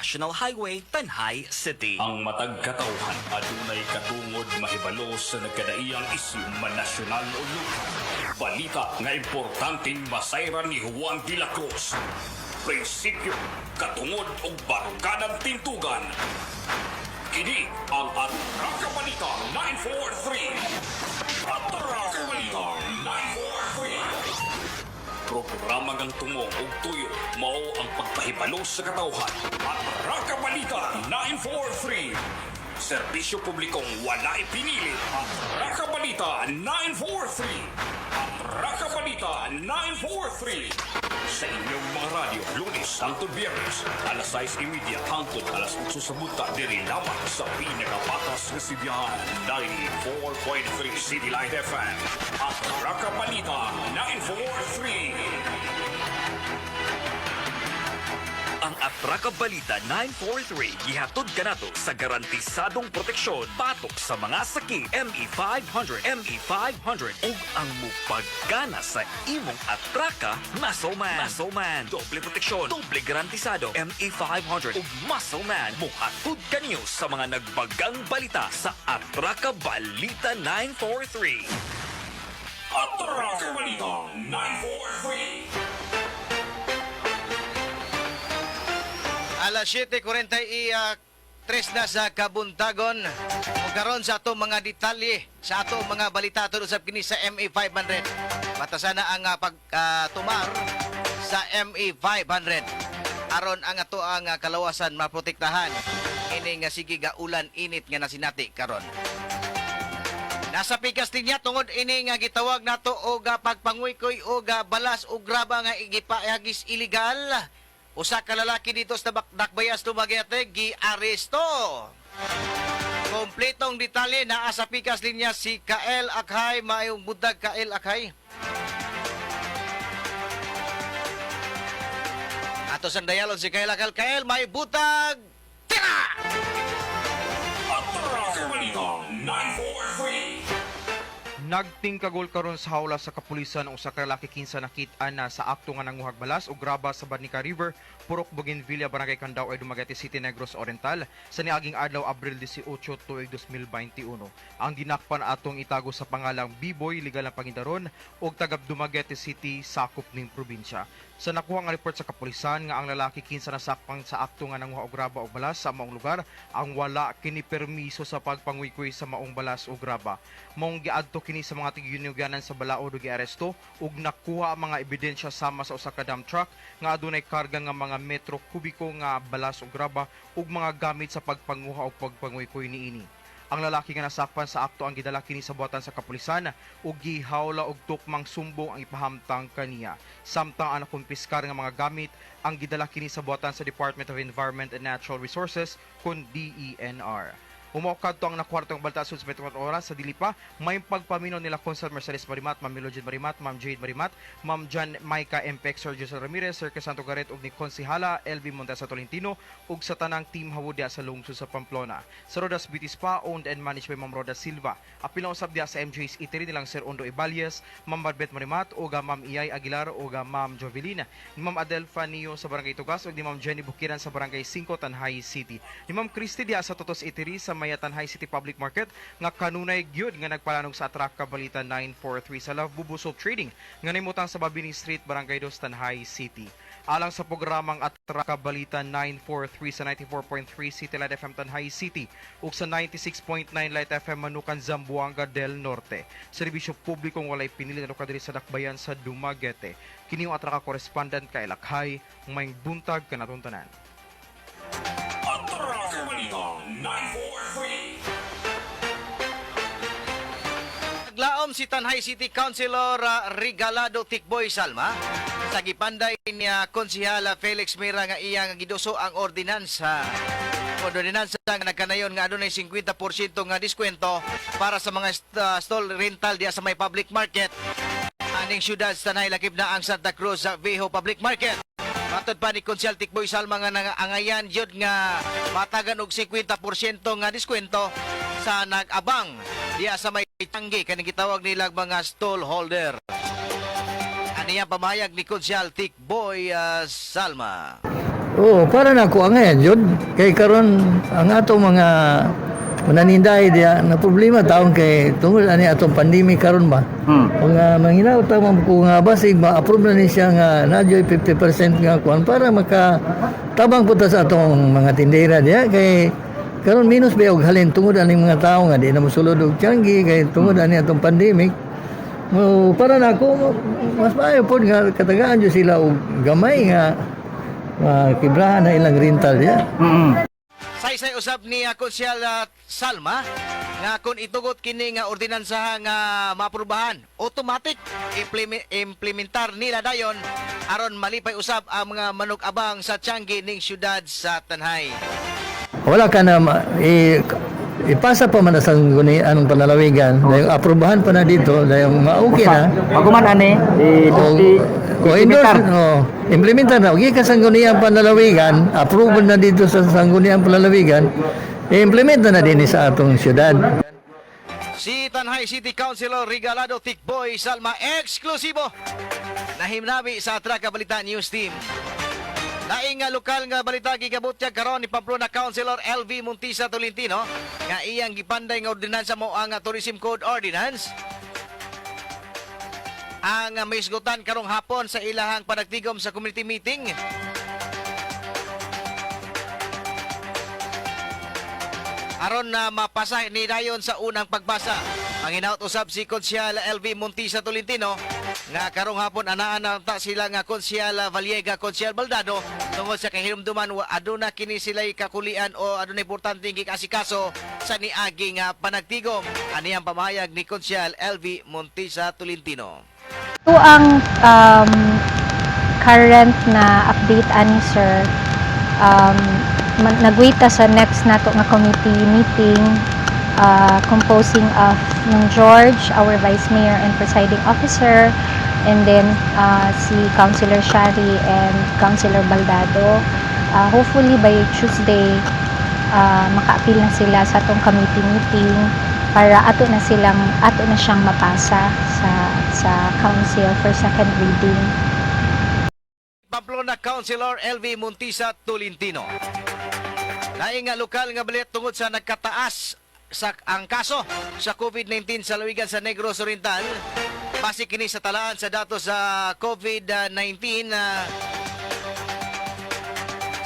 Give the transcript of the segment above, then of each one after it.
National Highway, Tanjay City. Ang matag katawhan adunay katungod mahibalo sa nagkadaiyang isyu, man nasyonal o lokal. Balita nga importanteng masayran ni Juan de la Cruz. Prinsipyo, katungod ug baruganan tintugan. Kini ang Atraka Balita 943. Atraka Balita 943. Programa ngang tungo ug tuyo mao ang pagpahibalo sa katawhan. Atraka Balita 943. Serbisyo publikong walay pinili. Atraka Balita 943. Atraka Balita 943. Sa inyong mga radyo, Lunes hangtod Biyernes, alas 6:30 hangtod alas 8 sa buntag, diri lamang sa pinakapatas nga sibihan, 94.3 City Light FM. Atraka Balita 943. Ang Atraka Balita 943 gihatod kanato sa garantisadong proteksyon batok sa mga sakit ME500, ME500 ug ang mupagana sa imong atraka, Muscle Man. Muscle Man, doble proteksyon, doble garantisado. ME500 ug Muscle Man muhatod kaniyo sa mga nagbagang balita sa Atraka Balita 943. Atraka Balita 943. Alas 7:43 na sa kabuntagon. Ug karon sa atong mga detalye, sa atong mga balita atong usab kini sa ME500. Batasan na ang pagtumar sa ME500. Aron ang ato ang kalawasan maprotektahan ini nga sige ga ulan, init nga nasinati karon. Nasa pikas linya tungod ini nga gitawag nato og pagpanguykoy og balas og graba nga igipahagis illegal. Usa ka lalaki dito sa Dakbayas, Dumaguete, giaresto. Kompletong detalye naa sa pikas linya si Kael Akhay. Maayong buntag, Kael Akhay. Ato sang dialog si Kael Akhay. Kael, may butag. Tira! Atraka Balita 943. Nagtingkagol karon sa hawla sa kapulisan ang usa ka lalaki kinsa nakit-an na sa akto nga nanguhag balas og graba sa Barnica River, Purok Bougainvillea, Barangay Candao, Dumaguete City, Negros Oriental sa niaging adlaw, Abril 18, tuig 2021. Ang dinakpan atong itago sa pangalang B-Boy, legal ang pangindaron og taga Dumaguete City, sakop ning probinsya. Sa nakuha nga report sa kapulisan nga ang lalaki kinsa nasakpan sa akto nga nanguha og graba og balas sa maong lugar ang wala kini permiso sa pagpanguykoy sa maong balas o graba. Maong giadto kini sa mga tigyunugyanan sa balaod ug giaresto ug nakuha ang mga ebidensya sama sa usa ka dump truck nga adunay karga nga mga metro kubiko nga balas o graba ug mga gamit sa pagpanguha o pagpanguykoy niini. Ang lalaki nga nasakpan sa akto ang gidala kini sa buhatan sa kapulisan ug gihawla og tukmang sumbong ang ipahamtang kaniya. Samtang ang nakumpiskar nga mga gamit ang gidala kini sa buhatan sa Department of Environment and Natural Resources kun DENR. Humaw kadto ang nakwartong balita sa 24 oras. Sa dili pa, may pagpaminaw nila Consel Mercedes Marimat, Ma'am Milogin Marimat, Ma'am Jade Marimat, Ma'am Jan Maika MPX, Sir Josel Ramirez, Sir Crisanto Garet ug ni Konsihala LB Montesa Tolentino ug sa tanang team Hawudya sa lungsod sa Pamplona. Sa Rodas Beauty Spa, owned and managed by Ma'am Roda Silva. Apil na usab diya sa MJ's Eatery nilang Sir Ondo Ibalyes, Ma'am Barbet Marimat, ug Ma'am Iyay Aguilar ug Ma'am Jovelina. Ni Ma'am Adelfa Nio sa Barangay Tugas ug ni Ma'am Jenny Bukiran sa Barangay 5, Tanjay City. Ni Ma'am Christy diya sa Totos Eatery sa Maya Tanjay City Public Market nga kanunay gyud nga nagpalanog sa Atraka Balita 943. Sa Love Bubu Soap Trading nga nimutang sa Babini Street, Barangay 2, Tanjay City. Alang sa programang Atraka Balita 943 sa 94.3 City Light FM Tanjay City ug sa 96.9 Light FM Manukan, Zamboanga del Norte. Serbisyo publikong walay pinili na diri sa Dakbayan sa Dumaguete. Kini ang Atraka correspondent kay Lakhay, may buntag kanatong tanan. Atraka Balita 943. Naglaom si Tanjay City Councilor Regalado Tikboy Salma sa gipanday niya Konsehal Felix Mira nga iyang giduso ang ordinansa. Ordinansa nga nagkanayon nga adunay 50% nga diskwento para sa mga stall rental diya sa may public market aning syudad sa Tanjay, lakip na ang Santa Cruz sa Viejo Public Market. Matod pa ni Konsehal Tikboy Salma nga angayan jud nga matagan og 50% nga diskwento sa nag-abang diya sa may tanggi kaning gitawag nilang mga stall holder. Aniya pamahayag ni Konsehal Tikboy Salma. Oo, para na ako ang ngayon, jud. Kay karon ang atong mga mananindahi diya na problema taon kay tungod ani atong pandemic karon ba. Mga manginaw ta man ko nga basig ma-approve na ni siya nga na 50% nga kuan para maka tabang po ta sa atong mga tindera diya kay karon minus ba og halin tungod aning mga tawo nga di na mosulod og tianggi kay tungod ani atong pandemic. Mo para na ako mas maayo pod nga katagaan jud sila og gamay nga makibrahan na ilang rental diya. Saysay usab ni Konsyal Salma nga kung itugot kini nga ordinansa nga maaprubahan, automatic implementar nila dayon aron malipay usab ang mga manug-abang sa tiyanggi ning syudad sa Tanay. Wala ka na ipasa pa man na sa sangguni anong panlalawigan dahil aprobahan pa na dito dahil ma-okay na. Paguman ani, i O, kung endorse, oh, implementar na. Gikan sangguniang panlalawigan, approval na dito sa sangguniang panlalawigan, i-implement na din sa atong syudad. Si Tanay City Councilor Regalado Tikboy Salma, eksklusibo nahimnabi sa Atraka Balita News Team. Laing nga lokal nga balita gigabutyag karon ni Pamplona Councilor LV Montisa Tolentino nga iyang gipanday nga ordinansa mo ang Tourism Code Ordinance ang maisgutan karong hapon sa ilahang panagtigom sa community meeting. Aron na mapasa ni dayon sa unang pagbasa. Ang hinaut usab si Konsyal LV Montisa Tolentino nga karong hapon anaan na ta sila nga Konsyal Vallega, Konsyal Baldado tungod sa kahinumduman aduna kini sila'y kakulian o aduna importante gikasikaso sa niagi nga panagtigom. Ani ang pamahayag ni Konsyal LV Montisa Tolentino. Ito ang current na update ani, sir. Nagwait ta sa next nato nga committee meeting composing of ng George, our Vice Mayor and Presiding Officer, and then si Councilor Shari and Councilor Baldado. Hopefully by Tuesday, maka-appeal na sila sa atong committee meeting para ato na siyang mapasa sa council for second reading. Pamplona Councilor LV Montisa Tolentino. Laing nga lokal nga balita tungod sa nagkataas sa ang kaso sa COVID-19 sa lawigan sa Negros Oriental. Base kini sa talaan sa datos sa COVID-19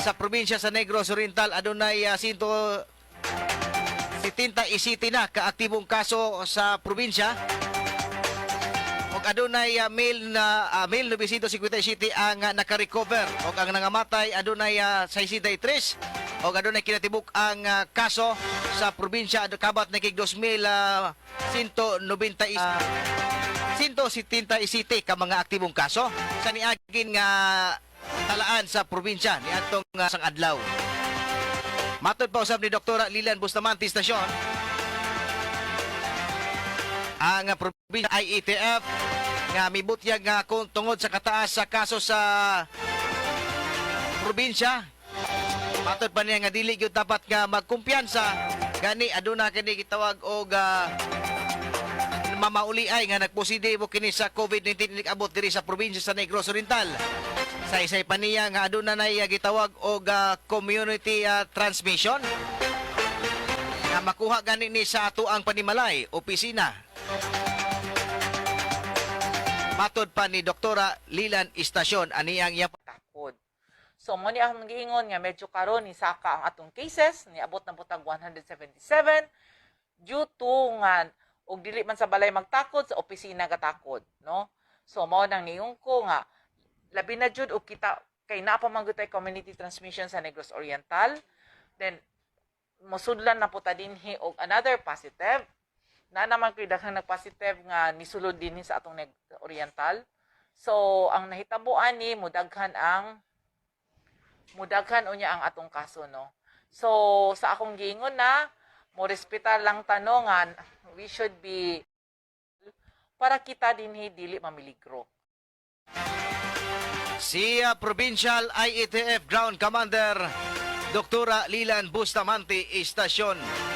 sa probinsya sa Negros Oriental, adunay 177 na kaaktibong kaso sa probinsya. Og adunay male na male 957 ang naka-recover og ang nangamatay adunay 63 og adunay kinatibuk ang kaso sa probinsya kabat na kig 2,190 177 ka mga aktibong kaso sa niagin nga talaan sa probinsya niadtong sang adlaw. Matod pa usab ni Dr. Lilian Bustamante Stasyon, ang probinsya IATF nga mibutyag nga kung tungod sa kataas sa kaso sa probinsya, matod pa niya nga dili gyud dapat nga magkumpiyansa, gani aduna kini gitawag og mamauliay nga nagpositibo kini sa COVID-19 abot diri sa probinsya sa Negros Oriental. Sa isay pa niya nga aduna nay gitawag og community transmission nga makuha gani ni sa ato ang panimalay, opisina. Matod pa ni Doktora Lilan Istasyon ani ang iya Takod. So mo ni akong giingon nga medyo karon ni saka ang atong cases, niabot na butag 177 due to nga og dili man sa balay magtakod, sa opisina gatakod, no? So mao nang niingon ko nga labi na jud og kita kay naa pa man gyud tay community transmission sa Negros Oriental. Then mosudlan na po ta dinhi og another positive na naman ko'y daghang nagpositive nga nisulod dinhi sa atong Oriental. So ang nahitabo ani, mudaghan unya ang atong kaso, no. So sa akong giingon na mo respetar lang tano nga we should be para kita dinhi dili mamiligro. Si Provincial IATF Ground Commander Doktora Lilan Bustamante Istasyon.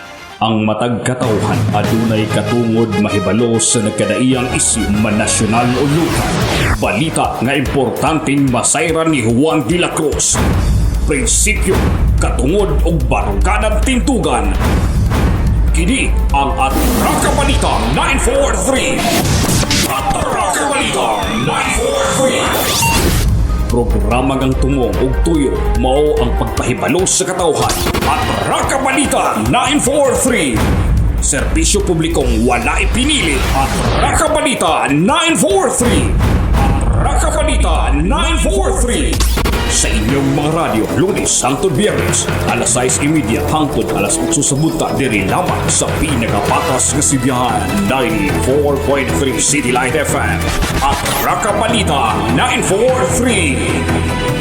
Ang matag katawhan adunay katungod mahibalo sa nagkadaiyang isyu man nasyonal o lokal. Balita nga importanteng masayran ni Juan de la Cruz. Prinsipyo, katungod ug baruganan tintugan. Kini ang Atraka Balita 943. Atraka Balita 943. Programa ngang tumong ug tuyo mao ang pagpahibalo sa katawhan. Atraka Balita 943. Serbisyo publikong wala ipinilit. Atraka Balita 943. Atraka Balita 943. Sa inyong mga radyo, Lunes hangtod Biyernes, alas 6:30 hangtod alas 8 sa buntag, diri lamang sa pinakapatas nga sibihan, 94.3 City Light FM. Atraka Balita 943.